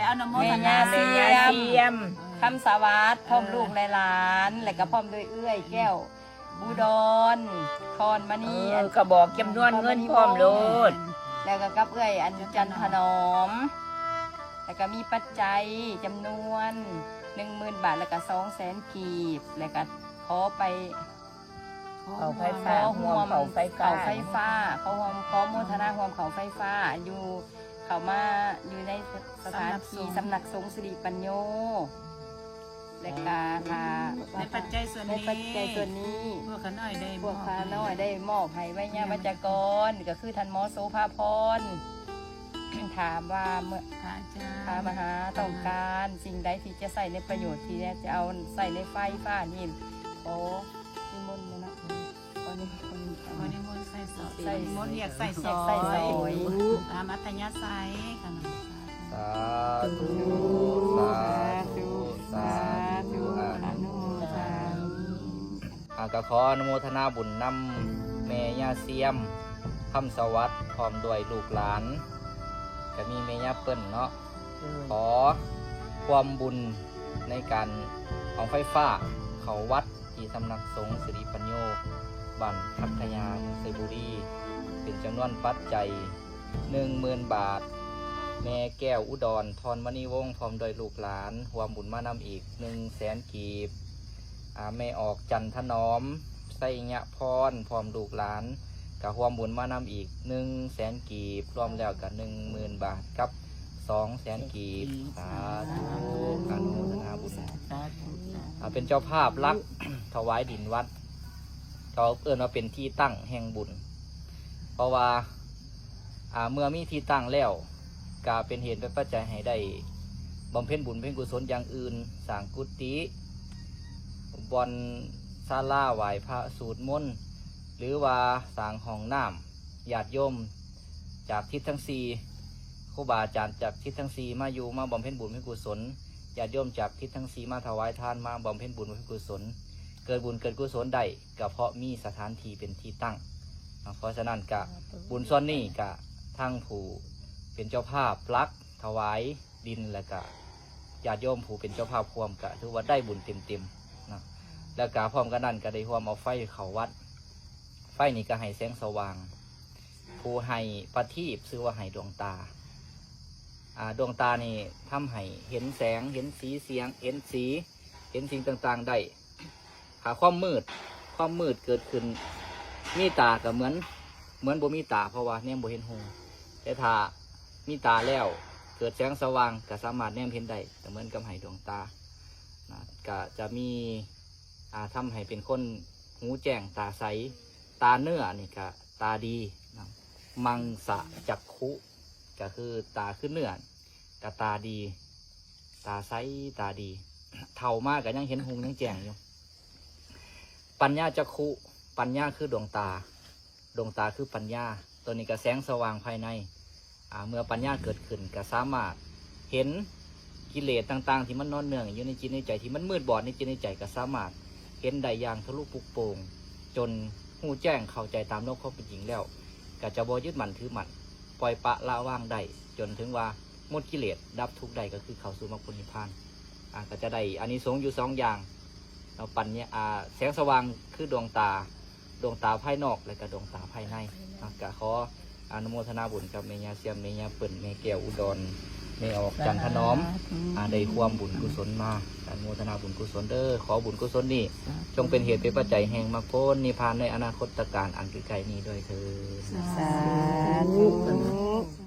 ອະນຸໂມທະນາ ແມ່ຍ່າ ແມ່ຍ່າສຽມ ສຽມ ຄຳສະຫວັດ ເອີ ພ້ອມລູກແລະຫຼານ ແລະກະພ້ອມດ້ວຍເອື້ອຍແກ້ວ ອຸດອນ ທອນມະນີ ເອີ ອັນ ກະບອກຈຳນວນເງິນພ້ອມໂລດ ແລ້ວກະກັບເອື້ອຍອັນຈັນຖະໜອມ ແລ້ວກະມີປັດໄຈຈຳນວນໜຶ່ງໝື່ນບາດ ແລ້ວກະສອງແສນກີບ ແລ້ວກະຂໍໄປ ເຂົ້າໄຟຟ້າ ຂໍຮ່ວມ ຮ່ວມເຂົ້າໄຟຟ້າ ເຂົ້າໄຟຟ້າ ຂໍຮ່ວມ ຂໍໂມທະນາຮ່ວມເຂົ້າໄຟຟ້າ ຢູ່ ເຂົ້າມາຢູ່ໃນສະຖານທີ່ ສຳນັກສົງ ສຳນັກສົງສິລິປັນໂຍ ແລະກະ ອ່າ ໃນປັດໄຈສ່ວນນີ້ ໃນປັດໄຈສ່ວນນີ້ ພວກຂ້ານ້ອຍໄດ້ ພວກຂ້ານ້ອຍໄດ້ມອບໃຫ້ໄວຍາວັດຈະກອນ ກະຄືທ່ານໝໍໂສພາພອນ ຖາມວ່າເມື່ອ ພະອາຈານ ພະມະຫາຕ້ອງການສິ່ງໃດທີ່ຈະໃຊ້ໃນປະໂຫຍດ ທີ່ຈະເອົາໃຊ້ໃນໄຟຟ້ານີ້ ຂໍນິມົນແມ່ນະ ຂໍນິມົນ ຂໍນິມົນໃຊ້ສອຍ ໃຊ້ ນິມົນຮຽກໃຊ້ສອຍ ຮຽກໃຊ້ສອຍ ຕາມອັດທະຍາໄສ ສາທຸ ສາທຸ ສາທຸ ອະນຸໂມທະນາ ອາ ກະຂໍອະນຸໂມທະນາບຸນນຳແມ່ຍ່າຊຽມ ຄຳສະຫວັດ ພ້ອມດ້ວຍລູກຫຼານ ກະມີແມ່ຍ່າເປີ້ນເນາະ ຂໍຮ່ວມບຸນໃນການເອົາໄຟຟ້າເຂົ້າວັດ ທີ່ສຳນັກສົງສິລິປັນໂຍ ບ້ານພັດທະຍາ ເມືອງໄຊບູລີ ເປັນຈຳນວນປັດໄຈໜຶ່ງໝື່ນບາດ, ແມ່ແກ້ວອຸດອນ ທອນມະນີວົງ ພ້ອມດ້ວຍລູກຫຼານ ຮ່ວມບຸນມານຳອີກໜຶ່ງແສນກີບ. ອາ ແມ່ອອກ ຈັນທະໜອມ ໄຊຍະພອນ ພ້ອມລູກຫຼານ ກະຮ່ວມບຸນມານຳອີກໜຶ່ງແສນກີບ, ລວມແລ້ວກະໜຶ່ງໝື່ນບາດກັບສອງແສນກີບ. ສາທຸ ອະນຸໂມທະນາບຸນ. ອາ ເປັນເຈົ້າພາບຫຼັກຖວາຍດິນວັດ ເຂົາເອີ້ນວ່າເປັນທີ່ຕັ້ງແຫ່ງບຸນ ເພາະວ່າ ອາ ເມື່ອມີທີ່ຕັ້ງແລ້ວ ກະເປັນເຫດເປັນປັດໄຈໃຫ້ໄດ້ບຳເພັນບຸນເພັນກຸສົນຢ່າງອື່ນ, ສ້າງກຸຕິ, ບ່ອນສາລາໄຫວ້ພະສູດມົນ ຫຼືວ່າສ້າງຫ້ອງນ້ຳ ຍາດໂຍມຈາກທິດທັງສີ່ ຄູບາອາຈານຈາກທິດທັງສີ່ມາຢູ່ ມາບຳເພັນບຸນເພັນກຸສົນ, ຍາດໂຍມຈາກທິດທັງສີ່ມາຖວາຍທານ ມາບຳເພັນບຸນເພັນກຸສົນ, ເກີດບຸນເກີດກຸສົນໄດ້ ກະເພາະມີສະຖານທີ່ເປັນທີ່ຕັ້ງ. ເພາະສະນັ້ນກະ ບຸນສ່ວນນີ້ກະທາງຜູ້ເປັນເຈົ້າພາບຫຼັກຖວາຍດິນ ແລ້ວກະຍາດໂຍມຜູ້ເປັນເຈົ້າພາບຮ່ວມ ກະຖືວ່າໄດ້ບຸນເຕັມໆເນາະ. ແລ້ວກະພ້ອມກັນນັ້ນກະໄດ້ຮ່ວມເອົາໄຟເຂົ້າວັດ. ໄຟນີ້ກະໃຫ້ແສງສະຫວ່າງ. ຜູ້ໃຫ້ປະທີບຊື່ວ່າໃຫ້ດວງຕາ. ອາ ດວງຕານີ້ທຳໃຫ້ເຫັນແສງ, ເຫັນສີສຽງ, ເຫັນສີ, ເຫັນສິ່ງຕ່າງໆໄດ້. ຖ້າຄວາມມືດ, ຄວາມມືດເກີດຂຶ້ນ, ມີຕາກະເໝືອນ, ເໝືອນບໍ່ມີຕາ ເພາະວ່າແນມບໍ່ເຫັນຫຸ່ງ. ແຕ່ຖ້າມີຕາແລ້ວ ເກີດແສງສະຫວ່າງ ກະສາມາດແນມເຫັນໄດ້ ກະເໝືອນກັບໃຫ້ດວງຕານະ. ກະຈະມີ ອາ ທຳໃຫ້ເປັນຄົນຫູແຈ້ງຕາໃສ. ຕາເນື້ອນີ້ກະຕາດີນະ. ມັງສະຈັກຂຸ ກະຄືຕາຄືເນື້ອ ກະຕາດີ ຕາໃສ ຕາດີ. ເຖົ້າມາກະຍັງເຫັນຫຸ່ງຍັງແຈ້ງຢູ່. ປັນຍາຈັກຂຸ ປັນຍາຄືດວງຕາ ດວງຕາຄືປັນຍາ. ໂຕນີ້ກະແສງສະຫວ່າງພາຍໃນ. ອາ ເມື່ອປັນຍາເກີດຂຶ້ນ ກະສາມາດເຫັນກິເລດຕ່າງໆ ທີ່ມັນນອນເນື່ອງຢູ່ໃນຈິດໃນໃຈ ທີ່ມັນມືດບອດໃນຈິດໃນໃຈ ກະສາມາດເຫັນໄດ້ຢ່າງທະລຸປຸໂປ່ງ ຈົນຮູ້ແຈ້ງເຂົ້າໃຈຕາມໂລກຄວາມເປັນຈິງແລ້ວ ກະຈະບໍ່ຍຶດໝັ້ນຖືໝັ້ນ, ປ່ອຍປະລະວາງໄດ້ ຈົນເຖິງວ່າໝົດກິເລດ ດັບທຸກໄດ້ ກະຄືເຂົ້າສູ່ມັກຜົນນິບພານ. ອາ ກະຈະໄດ້ອານິສົງຢູ່ສອງຢ່າງເນາະ. ປັນຍາ ອາ ແສງສະຫວ່າງຄືດວງຕາ ດວງຕາພາຍນອກ ແລະກະດວງຕາພາຍໃນເນາະ. ກະຂໍອະນຸໂມທະນາບຸນກັບແມ່ຍ່າຊຽມ, ແມ່ຍ່າເປີ້ນ, ແມ່ແກ້ວອຸດອນ, ແມ່ອອກ ຈັນທະໜອມ ສາທຸ ອາ ໄດ້ຮ່ວມບຸນກຸສົນມາ. ອະນຸໂມທະນາບຸນກຸສົນເດີ. ຂໍບຸນກຸສົນນີ້ ສາທຸ ຈົ່ງເປັນເຫດເປັນປັດໄຈແຫ່ງມັກຜົນນິບພານໃນອະນາຄົດຕະການອັນໃກ້ໆນີ້ດ້ວຍເທີ້ນ. ສາທຸ.